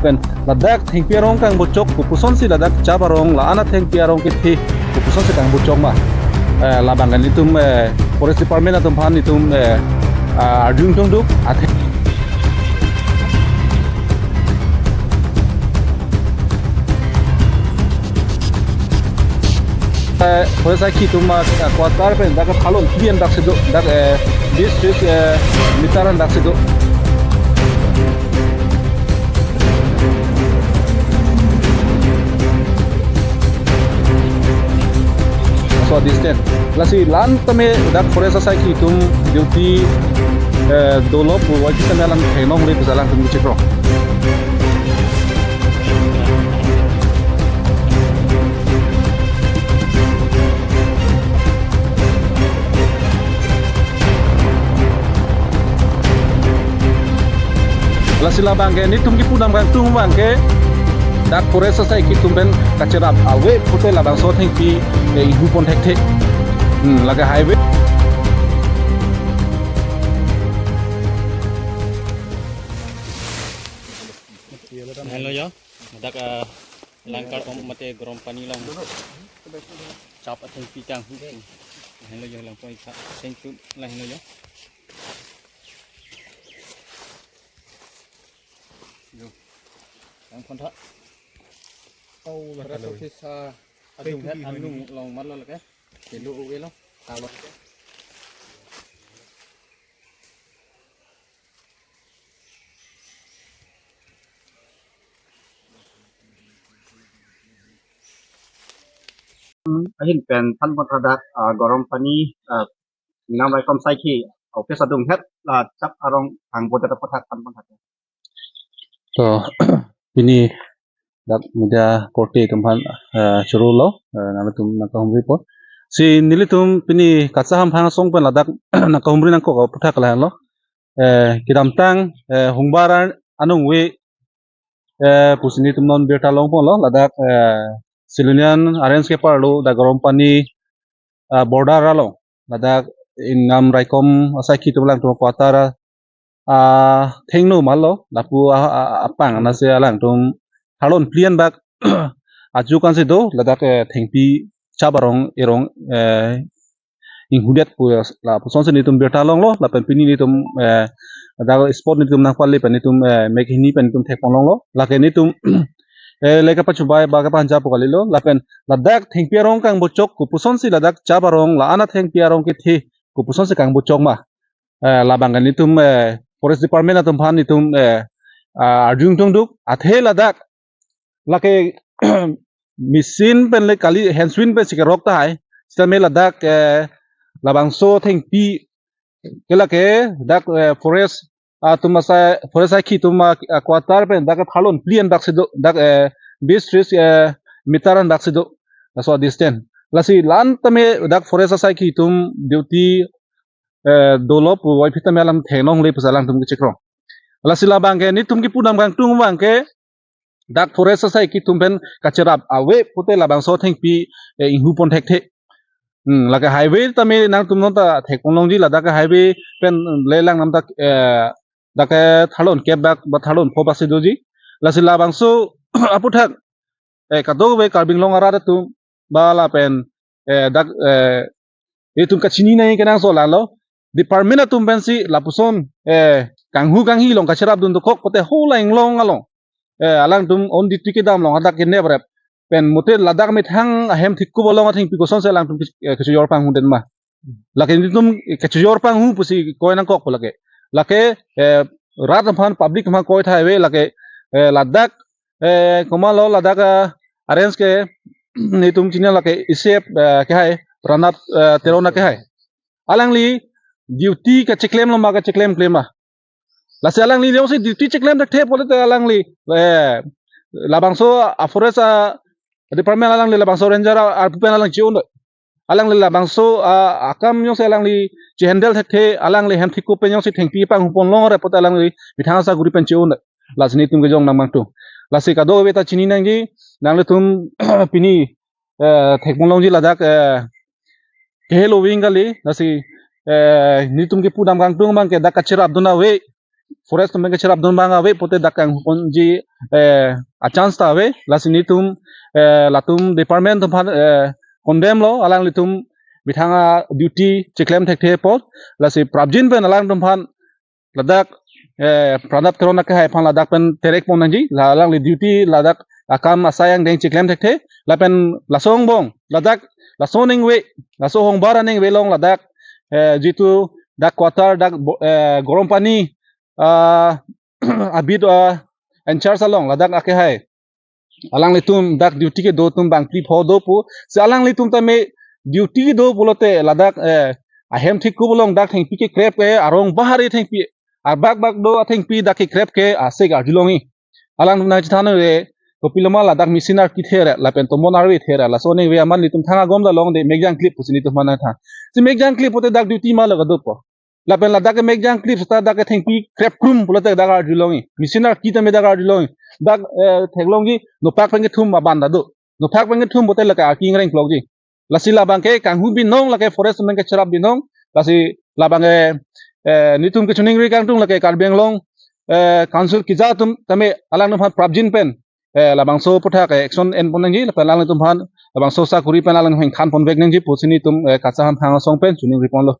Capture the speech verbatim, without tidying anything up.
Pen ladak thengpi arong kangbochok, kopusonsi ladak chap arong, la-an athengpi arong kethe, kopusonsi kangbochok ma. Eh, labang ke netum, eh, Forest Department atum aphan netum, eh, ah, arjudun tungduk, athe. Eh, Forest asai akhei atum, ah, quarter pen dak thalon phli an daksi do, dak, eh, bis tris, eh, meter an daksi do. So distance. Lasi la-an tame dak Forest asai akhei atum duty, eh, dolo pu wajib tame alang theklongle pusi alangtum kechiklo. Lasi labang ke netum kepudam kangtung abang ke dak Forest asai akhei atum pen kacherap ave pute labangso athengpi, eh, inghu pon thekthe. Hmm, lake highway. Hello ya. Dak, ah, Langkar om mate Gorom Pani along chap athengpi kanghu. Lahenlo jo, langpon ik tha. Thank you. Lahenlo jo. Jo. Langpon tha. Oh, la Forest office, ah, adung het anung long marlo lake. Kelo uwe lo. Talo. Ahin pen thanpon tha dak, ah, Gorom Pani, ah, Ingnam Raikom asai akhei office adung het, ah, chap arong kangbodet aputhak thanpon tha. To, pini dak media korte atum aphan, eh, choro lo, eh, nangtum nangkahumri po. Si nelitum pini Kacha Hamphang asong pen ladak nangkahumri nangkok aputhak lahenlo. Eh, kedamtang, eh, Hungbar anung ave, eh, pusi netum non birta longponlo, ladak, eh, Silonijan Range keparlo dak Gorom Pani, ah, border along, ladak Ingnam Raikom asai akhei atum alangtum quarter, ah, thengno marlo, lapu, ah, ah, apang anase alangtum thalon phli an bak ajuk ansi do, ladak, eh, thengpi chap arong erong, eh, inghudet pu lapusonsi netum birta longlo, lapen pini netum, eh, dak spot netum nangpale pen netum, eh, mek hini pen netum thekpon longlo, lake netum, eh, lake pachubai ba kapanjap pu kalilo, lapen ladak thengpi arong kangbochok, kopusonsi ladak chap arong, la-an athengpi arong kethe, kopusonsi kangbochok ma. Eh, labang ke netum, eh, Forest Department atum aphan netum, eh, ah, arjudun tungduk, athe ladak lake machine pen le kali, hand machine pensi kerok tahai. Sitame ladak, eh, labangso thengpi ke lake dak, eh, Forest, ah, atum asai, Forest asai akhei atum, ah, quarter pen dak thalon phli an daksi do, dak, eh, bis tris, eh, meter an daksi do. Laso distance. Lasi la-an tame dak Forest asai akhei atum duty, eh, dolo pu wajib tame alang theklongle pusi alangtum kechiklo. Lasi labang ke netum kepudam kangtung abang ke dak Forest asai akhei atum pen kacherap ave pute labangso athengpi, eh, inghu pon thekthe. Hmm, lake highway tame nangtum non ta thekpon longji, ladak highway pen le lang nam dak, eh, dak thalon kep bak ba thalon pho baksi doji. Lasi labangso aputhak, eh, kadokave Karbi Anglong arat atum ba lapen, eh, dak, eh, itum kachini nangji kenangsot lahenlo. Department atum pensi lapuson, eh, kanghu kanghi along kacherapdun dokok pute hala inglong along, eh, alangtum on duty kedam along hadak keneprep pen mate ladak methang ahem thikkup along athengpi kosonsi alangtum ke-, eh, kechojor panghudet ma. Lake netum kechojor panghu pusi koi nangkokpo lake. Lake, eh, rat aphan public aphan koi thai ave lake, eh, ladak, eh, komatlo ladak, ah, Range ke netum chini lake isi, eh, kehai Pranab, eh, Teron kehai. Alangli duty kacheklem lo ma kacheklem klem ma. Lasi alangli jongsi duty cheklem thekthe pulote alangli, eh, labangso a-forest a-department alangli labangso ranger a-, arpu pen alang che-un do. Alangli labangso a-, akam jongsi alangli che-handle thekthe, alangli hem thikkup pen jongsi thengpi panghu pon longre pute alangli methang asaguri pen che-un do. Lasi netum kejong nang mangtu. Lasi kadokave ta chini nangji, nanglitum pini, eh, thekpon longji ladak, eh, kehelo wing kali, lasi, eh, netum kepudam kangtung abang ke dak kacherapdun ave, forest atum pen kacherapdun abang ave pulote dak kanghuponji eh, achance ta ave. Lasi nelitum eh, latum department atum aphan eh, condemn lo, alanglitum methang a-duty cheklem thekthe apot. Lasi prapjin pen alangtum aphan ladak eh, Pranab Teron akehai aphan ladak pen terek pon nangji, la alangli duty ladak akam asai angdeng cheklem thekthe, lapen laso angbong ladak laso ningve, laso hongbar aningve along ladak eh, jitu dak quarter dak bo- eh, Gorom Pani ah, abit ah, in charge along ladak akehai alanglitum dak duty kedo atum bangphli pho do pu. Si alanglitum tame duty kedo pulote ladak eh, ahem thik kup along dak thengpi kekrep ke arong bahari thengpi, arbak bak do athengpi dak kekrep ke asek arjulongji. Alangtum nangchethan nangre, kopiloma ladak machine arki the ra lapen tomon arve the ra, laso ningve amat nelitum thang agom ta longde, mek jangklip pusi nelitum aphan nangthan. Si mek jangklip pulote dak duty ma lo kedo po? Lapen ladak ke mek jangklip seta dak ke thengpi krep krum pulote dak arjulongji. Machine arki tame dak arjulongji. Dak eh, theklongji nopak pen kethum aban ta do. Nopak pen kethum pulote lake arki ingreng plokji. Lasi labang ke kanghu binong, lake forest atum pen kacherap binong. Lasi labang ke eh, nelitum kechiningri kangtung lake Karbi Anglong eh, Council keja atum tame alangtum aphan prapjin pen eh, labangso aputhak eh, action en pon nangji, lapen alanglitum aphan labangso sakuri pen alangtum aphan than ponvek nangji pusi nelitum eh, Kachahan Thang Asong pen chiningri ponlo.